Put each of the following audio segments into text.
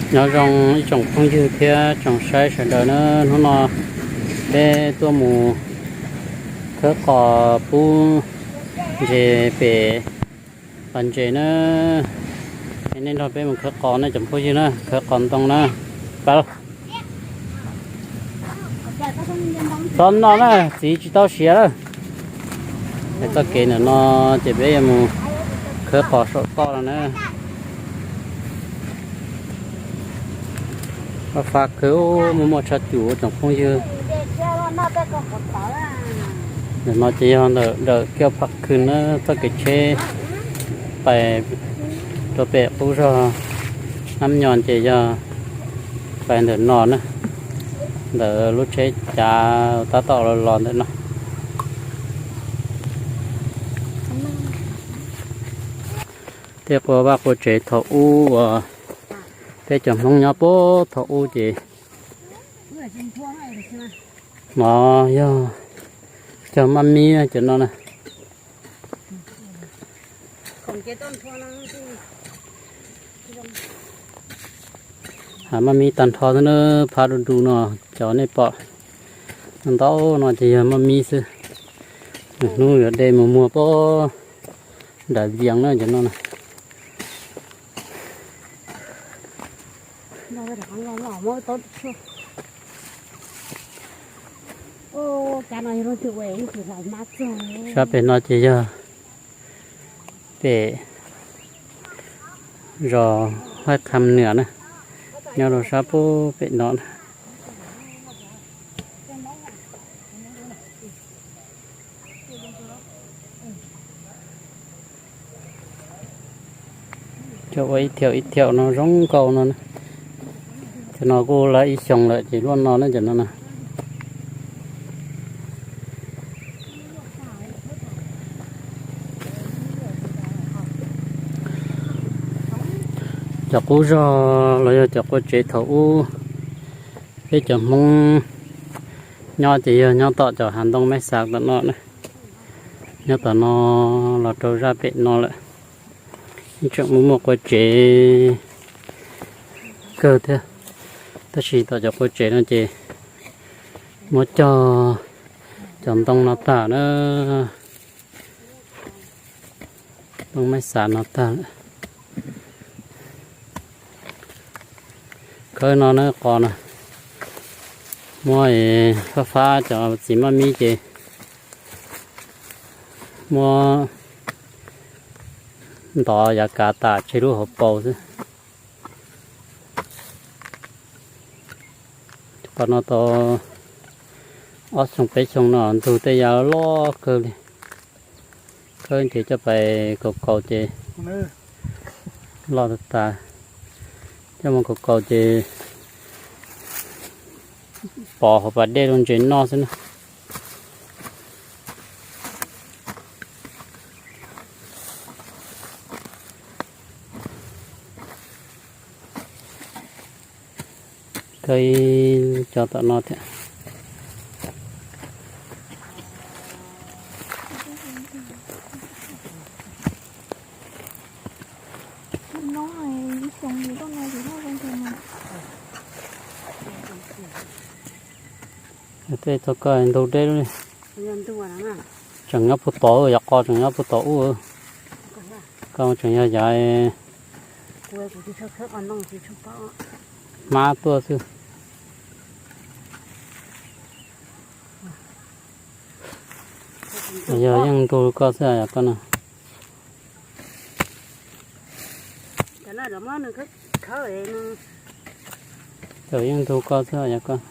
Nyob zoo ib tsoom phooj ywg thiab tsoom saib sawv daws na, hnub no peb tuaj mus khawb qos pub ntses pem pas ntses na. Es nej nrog peb mus khawb qos na tsoom phooj ywg na, khawb qos ntoo na. Pab, txhob noj na, txiv tsis tau siav lawm. Es txoj kev ntawm no ces peb yuav mus khawb qos saum toj no na. Fab fab kawg, muaj muaj tshaj cum tsoom phooj ywg. Ntawm no ces yog ntawm dawm kiaj pham khw na, txoj kev tsheb pais rau pem qub zog Nab Nyos ces yog pais ntawm no na, ntawm lub tsheb cav tab tom los los ntawm no. Tej qua vaj qua tsev thaum ub uas peb cov Hmoob nyob puag thaum ub ces no yog cog maj mib cov no na. Hav maj mib tag nrho xwb na, phab du du no cov nej pom ntau no ces yog maj mib xwb. Hnub yuav de mus muag puag nram Vias na cov no na. Sab pem no ces yog pem zos Haib Qha Nwm na, nyob rau sab puag pem no na. Cov ua ib thiaum ib thiaum no zoo nkauj no. Cov no kuj lawm ib xyoos lawm ces luaj no na cov no na. Cov qub zog los yog cov qua tsev thaum ub peb cov Hmoob nyob ces yog nyob tom cov hav ntoo Meb Xav tom no na. Nyob tom no los rau zaj pem no lawm. Yeej tseem muaj muaj qua tsev kawg thiab, tab sis tom cov qua tsev no ces muab cog cov ntoo no tag na. Ntoo Meb Xav no tag lawm. Khawb no na qos no, muab fab fab cov txiv maj mib ces muab ntov yav kav tas tseg lub hauv paus xwb. Qos no tau ob xyoo peb xyoo no ntug tej yav loj kawg li. Khawb ces coj pais kaus kaus ces loj tas tas, coj mus kaus kaus ces pov hauv pas dej rau ntses noj xwb na. Khawb ib co tom no thiab. Tej txog koj ntug deb lub li. Tseem nyob puag tod, yav qos tseem nyob puag tod ub. Koj tseem yog yav hmab tuaj xwb. Yog yeej ntug koj xwb yav koj no. Yeej ntug koj xwb yav koj.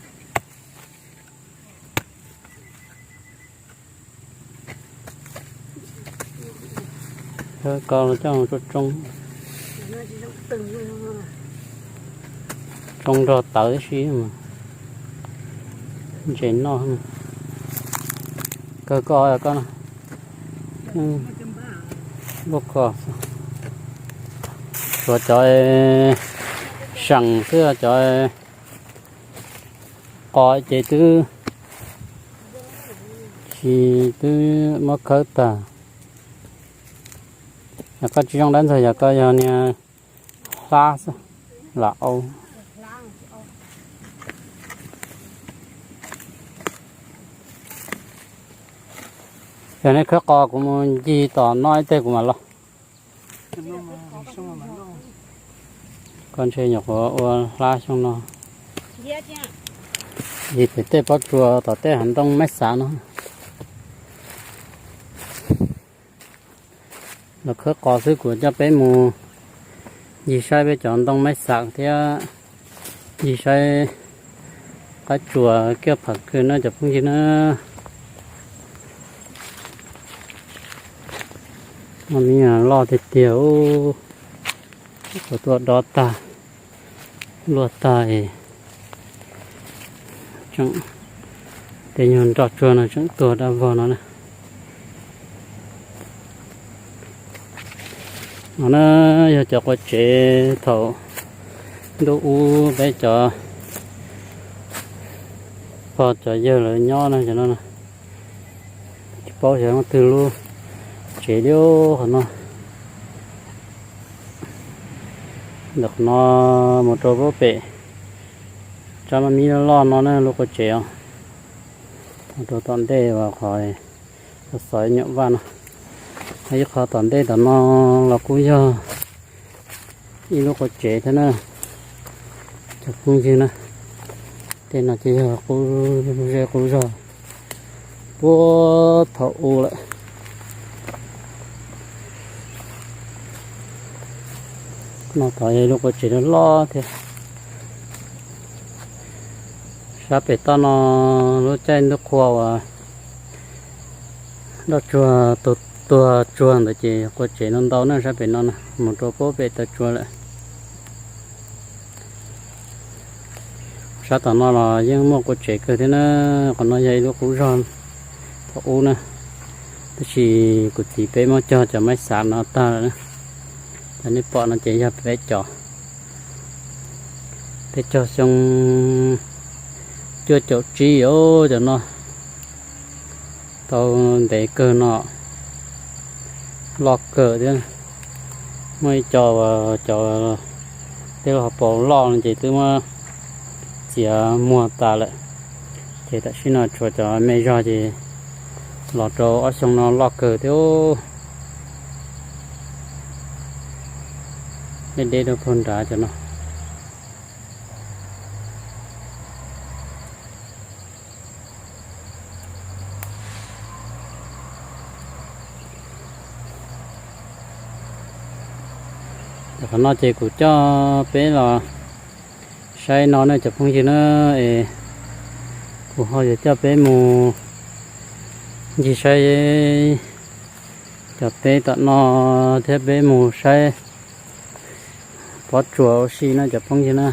Khawb ko los coj mus tsoo tsoo, tsoo nrog tawv tib si mas ntses noj. Kawg ko koj no, lub ko xwb. Tshuav cov seem xwb, cov qos ces twb tsis, twb muab khawb tag. Yog koj tsis zoo dab ntxaug, yog koj yog niag hlab xwb, lam au. Yog nej khawb qos kuv mus ncig tom no ib teg kuv mam los. Koj ntshe nyuam qhuav ua hlab xyoo no. Ncig pem tej pob tsuas tom tej hav ntoo maib xav no. Los khawb qos xwb kuv coj peb mus ncig saib peb cov ntoo maib xav thiab ncig saib qab tsuas kiaj pham kawg na cov phooj ywg na. Mas me nyuam loj tiag tiag, kuv tuaj dob tag, luaj tag es tseem tej nyuag nroj tsuag no tseem tuag dab vog no na. No na yog cov qua tsev thaum ntuj ub peb cov pog cov yawg lawv nyob na, cov no na. Tsis paub xyov leej twg lub tsev li qhov no. Ntawm qhov no mus rau pem tsab maj mib loj loj no na lub qua tsev os. Mus rau tom ntej uas qhov xov nyuam vaj no, ib qho tom ntej tom no los kuj yog ib lub qua tsev thiab na cov phooj ywg na. Tej no ces yog qub zej qub zog puag thaum ub lawm. No tod yog ib lub qua tsev loj loj thiab. Sab pem toj no lub caij ntuj qhua uas nroj tsuag tuag tsuag ntawd ces qua tsev ntau ntau na sab pem no na, mus rau puag pem taw tsua lawm. Sab tom no los yeej muaj qua tsev kawg thiab na. Qhov no yog ib lub qub zog thaum ub na, tab sis kuv txiv peb muab cog cov maib xav no tag lawm na. Cov nej pom no ces yog peb cov, peb cog xyoo cuaj caum tsib os cov no. Tau ntev kawg no, loj kawg thiab. Muaj ib co uas cov tej lub hauv paus loj no ces twb muab txiav muag tas lawm, ces tam sim no tshuav cov me zog ces los rau ob xyoo no loj kawg thiab. Deb deb rau puag nrad cov no. Qhov no ces kuv coj peb los saib no ne cov phooj ywg na, es kuv ho yuav coj peb mus ncig saib cov teb tom no thiab peb mus saib pob tsuas ua si na cov phooj ywg na.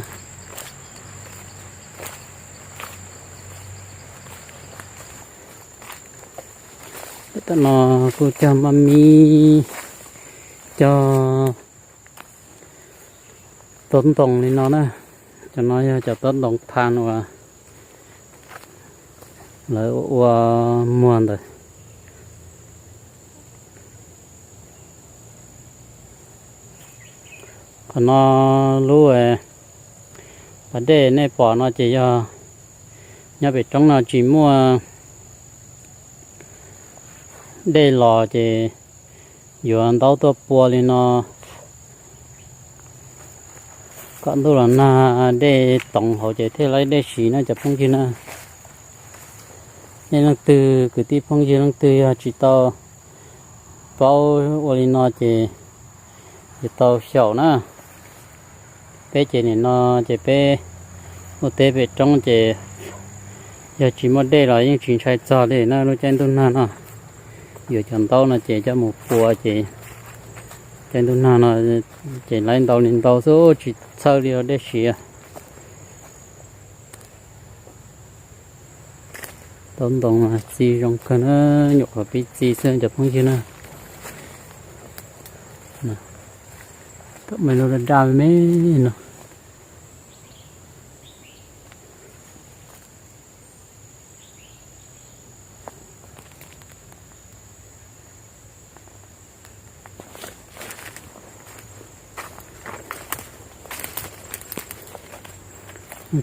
Tom no kuj cog maj mib, cog taub ntoos li no na. Cov no yog cov taub ntoos tha uas lawv ua muag ntawd. Qhov no lub pas dej nej pom no ces yog nyob pem roob no tsis muaj dej los ces yuav ntaub tuaj pua li no. Kom ntuj los nag dej toov hauv ces thiaj li dej siv na cov phooj ywg na. Nej leej twg kwv tij phooj ywg leej twg yog tsis tau paub ua li no ces yuav tau xyaum na. Peb ces nim no ces peb ua teb pem roob ces yog tsis muaj dej los yeej tsis ntshai txog li na lub caij ntuj nag no. Yuav cov ntaub no ces coj mus pua ces caij ntuj nag no ces laiv ntau li ntau xwb tsis txhawj li dej siav. Taub ntoos txi zoo kawg na, nyuam qhuav pib txi xwb cov phooj ywg na. Tau me lub daj daj me no.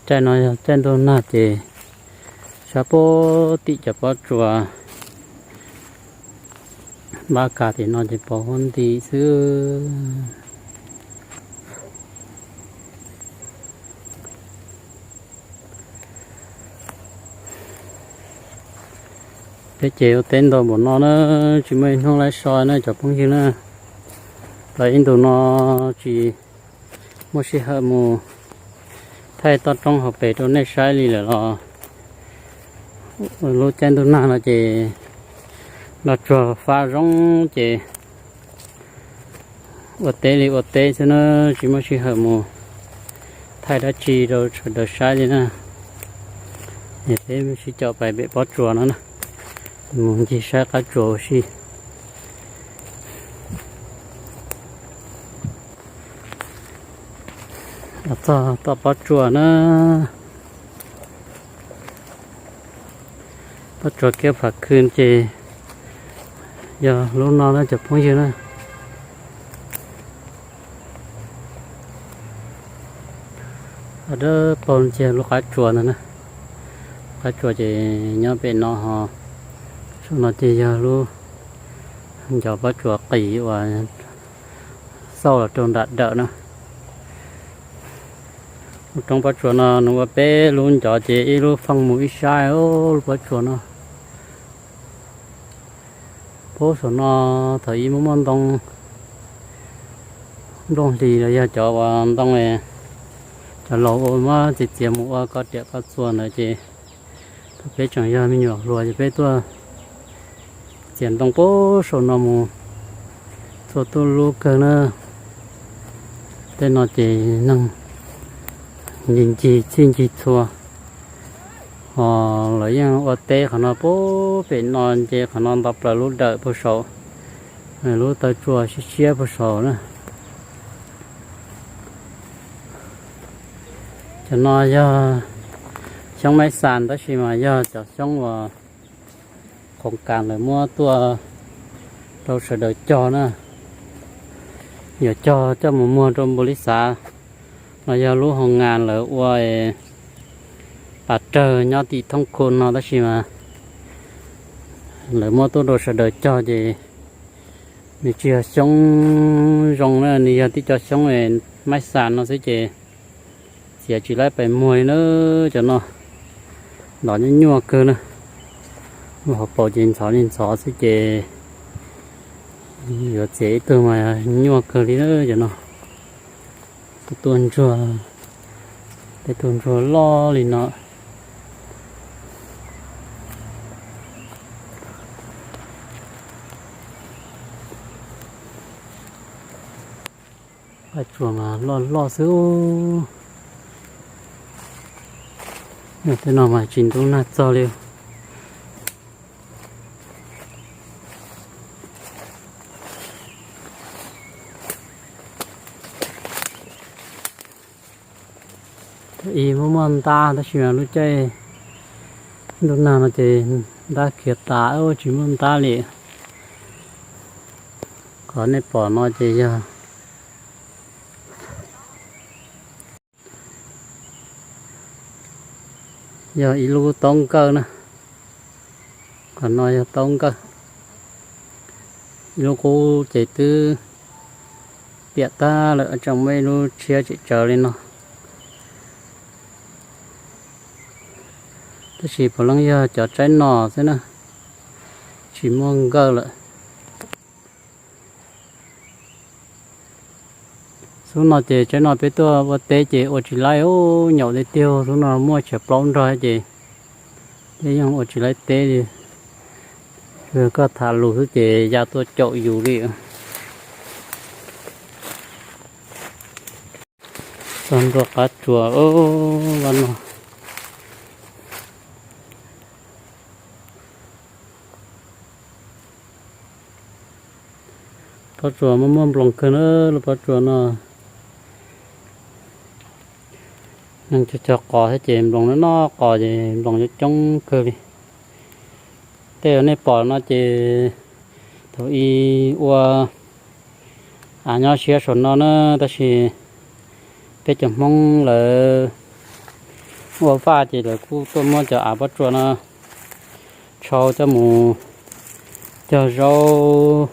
Caij no yog caij ntuj nag ces sab puag tim cov pob tsuas Npab kas tim no ces pos huab nti xwb. Peb ces ua teb ntau npaum no na, tsis muaj ib hnub laib so na cov phooj ywg na. Los ib ntus no tsis muaj sij hawm mus thaij toj roob hauv pes rau nej saib li lawm los, lub caij ntuj nag no ces nroj tsuag fab zoo ces ua teb li ua teb xwb na, tsis muaj sij hawm mus thaij dab tsi rau sawv daws saib li na. Es peb sib caum pais pem pob tsuas no na, mus ncig saib qab tsuas ua si. Los txog tom pob tsuas na, pob tsuas kiab pham khw ces yog lub no na cov phooj ywg na. Dawb paug ces lub qab tsuas ntawd na. Qab tsuas ces nyob pem no ho, saum no ces yog lub ncov pob tsuas qis uas xauj los rau nram dawm na. Lub roob pob tsuas no nws ua peb lub ncov ces ib lub feej mus ib sab lub pob tsuas no. Puag saum no thaum ub muaj muaj ntoo nplooj hlis los yog cov uas ntoo, cov laus ua muab txiav txiav mus ua koj riam koj txuas ntawd ces thaum peb tseem yog me nyuam hluas ces peb tuaj txiav ntoo puag saum no mus txhua tuj lub kawg na. Tej no ces neeg ncig ncig txhij ncig txhua, ho lawv yeej ua teb qhov no puag pem no ces qhov no nto plaws lub dawm puag saud, lub taw tsua siab siab puag saud na. Cov no yog xyoob maib xas tab sis mas yog cov xyoob uas khoos kas lawv muab tuaj rau sawv daws cog na. Yuav cog coj mus muag rau npaum li xav los yog lub hoo ngas lawv ua pas rawg nyob tim thoob khu no tab sis mas lawv muab tuaj rau sawv daws cog ces nws tsis yog xyoob zoo na, nws yog tib co xyoob maib xas no xwb ces txiav tsis laib pes muag li na. Cov no ntom nyuaj nyuaj kawg na, lub hauv paus ces ntxhov li ntxhov xwb ces yuav txiav ib tug mas nyuaj kawg li na. Cov no tus tua ntsuag, tej tus ntsuag loj li no. Qab tsuas mas loj loj xwb. Tej no mas tsis ntub nag txog li. Thaum ub muaj muaj ntab tab sis mas lub caij ntuj nag no ces ntab khiav tas tsis muaj ntab li. Qhov nej pom no ces yog, yog ib lub taub nkawj na. Qhov no yog taub nkawj. Ib lub qub ces twb piam tag lawm, tseem muaj ib lub tshiab tseem tsawv li no. Tab sis puav leej yog cov tsaib no xwb na, tsis muaj nkawj lawm. Xub no ces tsaib no peb tuaj ua teb ces ua tsis laib, nyaum tiag tiag. Xub no muaj tshiab plaub nrog ces peb yeej ua tsis laib teb li. Koj tham lus xwb ces ya tuaj caum yus li. Txog ntua qab tsuas vaj no. Pob tsuas muaj muaj nploos kawg na, lub pob tsuas no. Neeg cog cog qos thiab ces nploos noj noj qos ces nploos coob coob kawg li. Tej uas nej pom no ces thaum ub ua av nyob siab saum no na, tab sis peb cov Hmoob lawv ua vaj ces lawv kuj tuaj muab cov av pob tsuas no tshau coj mus cog zaub,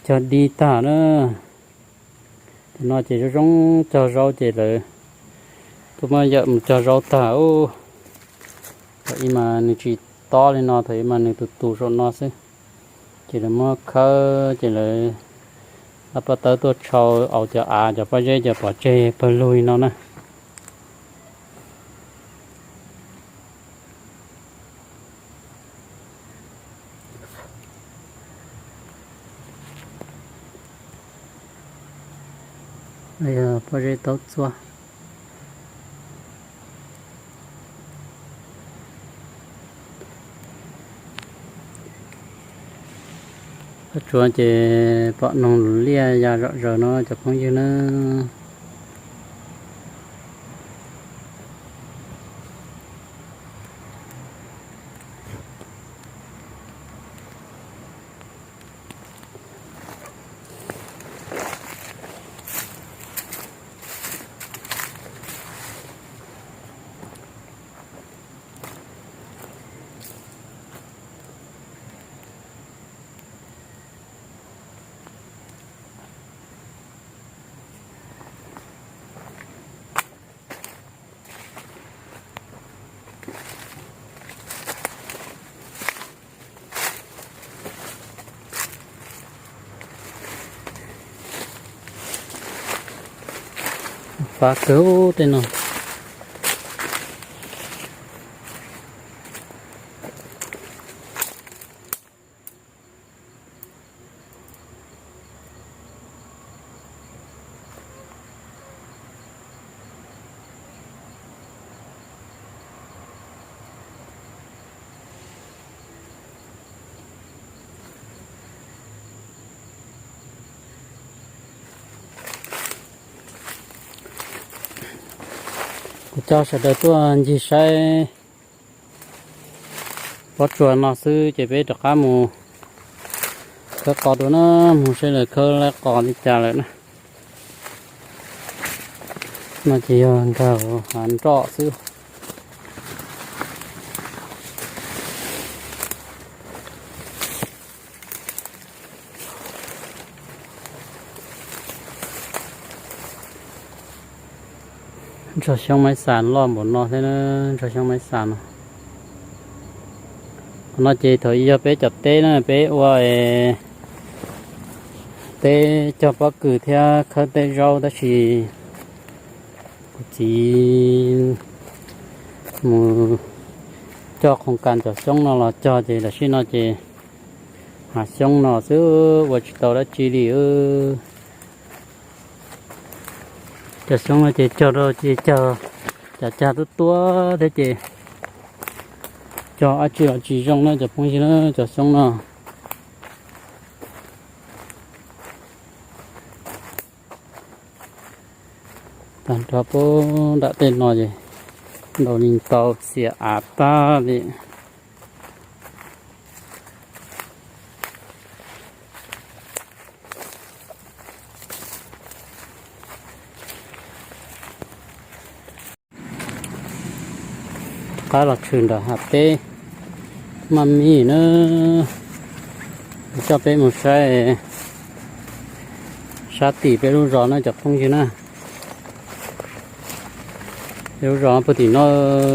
cog dib tag na. Tam no ces zoo zoo cog zaub ces lawv tuaj muab yawm mus cog zaub tag ub. Thaum ub mas nws tsis tob li no, thaum ub mas nws tus tus saum no xwb. Ces lawv muab khawb ces lawv laj paj tawb tuaj tshau aus cov av cov pob zeb cov pov tseg pawg lug li no na. Yog pob zeb taub txuab. Pob tsuas ces pom noog lus liaj ya zom zaws no cov phooj ywg na. Fab kawg tej no. Kuv coj sawv daws tuaj ncig saib pob tsuas no xwb ces peb rov qab mus khawb qos dua na, mus saib lawv khawb laib qos li cas lawm na. No ces yog nkag hav nroj xwb. Ntsoog xyoob maiv xas loj npaum no thiab na, ntsoog xyoob maiv xas no. Qhov no ces thaum ub yog peb cov teb na, peb ua teb cog pob kws thiab khawb teb zaub tab sis kuv txiv mus coj khoos kas cov xyoob no los cog ces tam sim no ces hav xyoob no xwb ua tsis tau dab tsi li. Cov xyoob no ces cog rau ces cog cov cag tuab tuab thiab ces cog dab tsi los tsis zoo na cov phooj ywg na, cov xyoob no. Tag nrho puag nram tej no ces ntaus li ntaus txias av tag li. Qab los tshwm nram hav teb maj mij na. Coj peb mus saib sab tim peb lub zos na cov phooj ywg na. Peb lub zos puag tim no,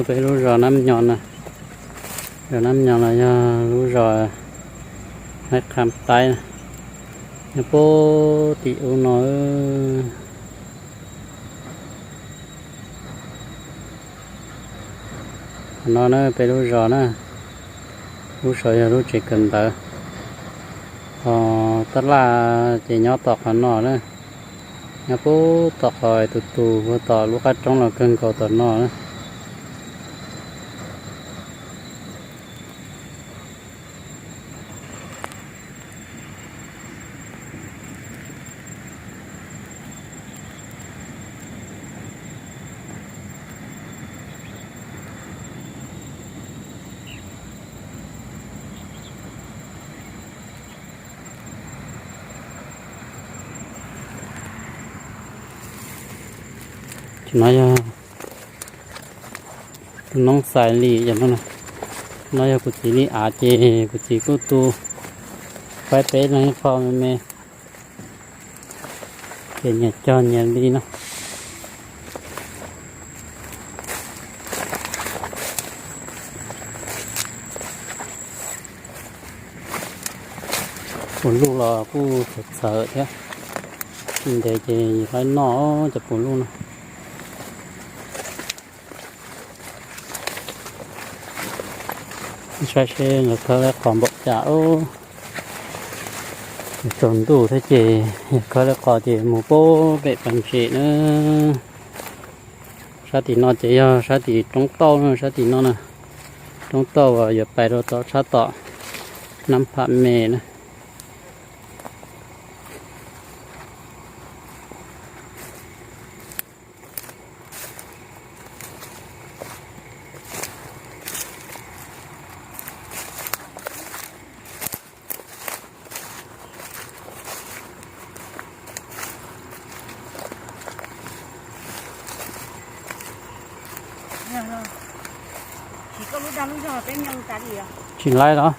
peb lub zos Nab Nyo na. Zos Nab Nyo no yog lub zos Haib Qham Taib, nyob puag tim ub no. Qhov no na peb lub zos na, lub saum yog lub tsev kawm ntawv. Ho tab laj ces nyob tom qhov no na, nyob puag tom qhov tus tus puag tom lub qab roob los kawg nkaus tom no na. Ces no yog tus noob xais li, no yog kuv txiv li av ces kuv txiv kuj tu Pab peb leeg ib qho me me, ces nyias cog nyias li no. Puv luj los kuj txawv txawv thiab, tsis ntev ces yus laib noj cov puv luj no. Saib seb nkawd khawb li qos npaum cas. Tsaus ntuj thiab ces yog khawb li qos ces mus pem pas ntses na. Sab tim no ces yog sab tim roob tauj na, sab tim no na, roob tauj uas yuav pais rau tom sab tom Nab Pham Me na. Tsis laib los?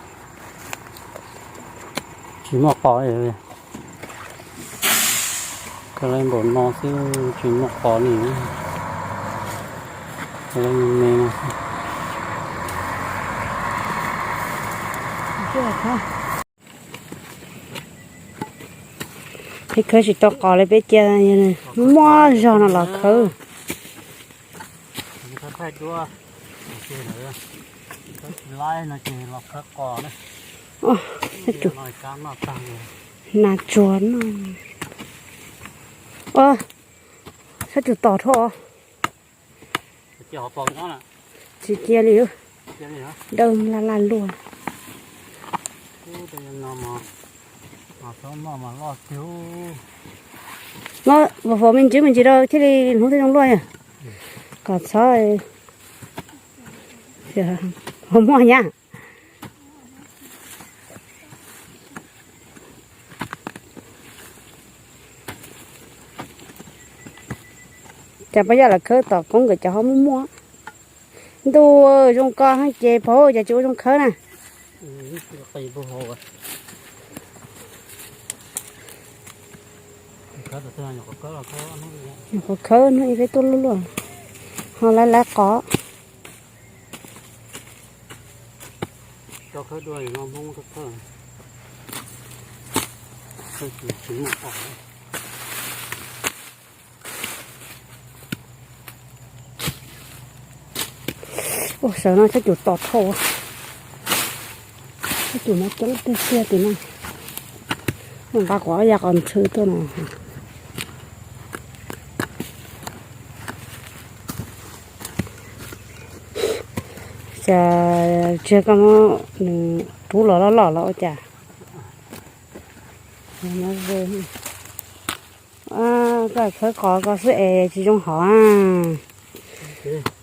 Tsis muaj qos li. Kawg li npaum no xwb tsis muaj qos li. Kawg li me me no xwb. Peb khawb tsis tau qos li, peb cia muaj zog no los khawb. Nas tsuag no. Sab tus tom dhau. Tsis cia li, dawb laj laj luaj. Vos vos me ntsis me ntsis rau thiaj li hnub twb zoo luaj. Kom txhob, ho muaj nyab. Cas pab yaj los khawb tom koob nkawd cov ho muaj muaj. Ntuj, zoo ko ces pab cas tsis ua zoo khawb na. Nyuam qhuav khawb hnub ib peb tuaj luaj luaj, ho lawv lawv qos. Ua sawv no txhob cum tom dhau, txhob cum no coob tiag tiag tim no. Nqa quav ya qos ntxhw tuaj no. Cas tsis koj muab nws rub los loj loj los ua cas? Koj khawb qos ko xwb es tsis zoo hov.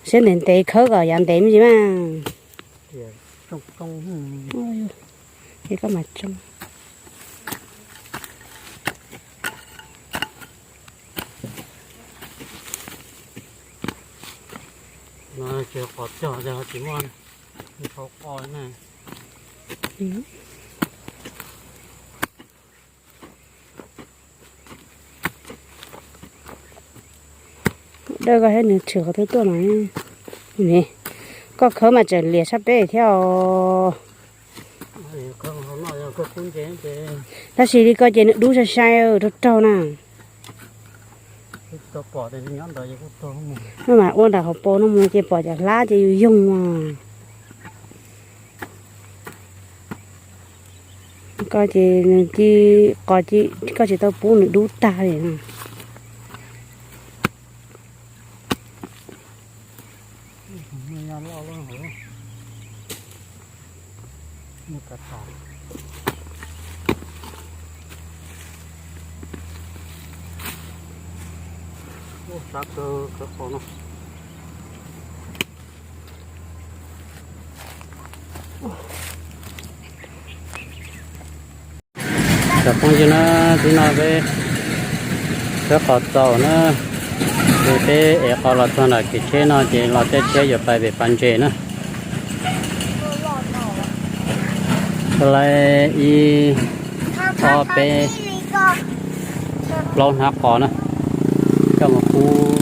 Siab ntev ntev khawb kom yav ntev me ntsis mas. Ces koj mas tsoo. Ces qos cog tsis muaj, qos na. Dawj koj thiab nws tshwm qhov twg tuaj no. Koj khawb mas tseem liam sab peb thiab os. Tab sis li ko ces nws dub sai sai raug raug na. Maj mam ua nram hauv paus no mus ces pom cov hlab ces yus yoog os. Koj ces nws ci qos ci, koj tsis tau pub nws dub tag li no. Sab kawg khawb qos no. Cov phooj ywg na, hnub no peb khawb qos txaus na, ces peb ev qos los txog nram kev tsheb no ces los caij tsheb yuav pais pem pas ntses na. Tau li ib ob peb plaub hnab qos na, coj mus pub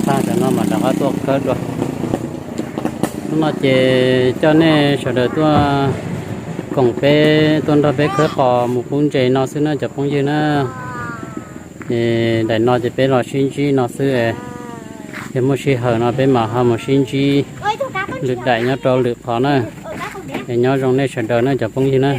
tag cov no mas rov qab tuaj khawb dua. Hnub no ces coj nej sawv daws tuaj koom peb, tuaj nrog peb khawb qos mus pub ntses no xwb na cov phooj ywg na. Es daim no ces peb los sib ntsib no xwb, yog muaj sij hawm no peb mam ho mus sib ntsib lwm daim nyob rau lwm qhov na. Es nyob zoo nej sawv daws na cov phooj ywg na.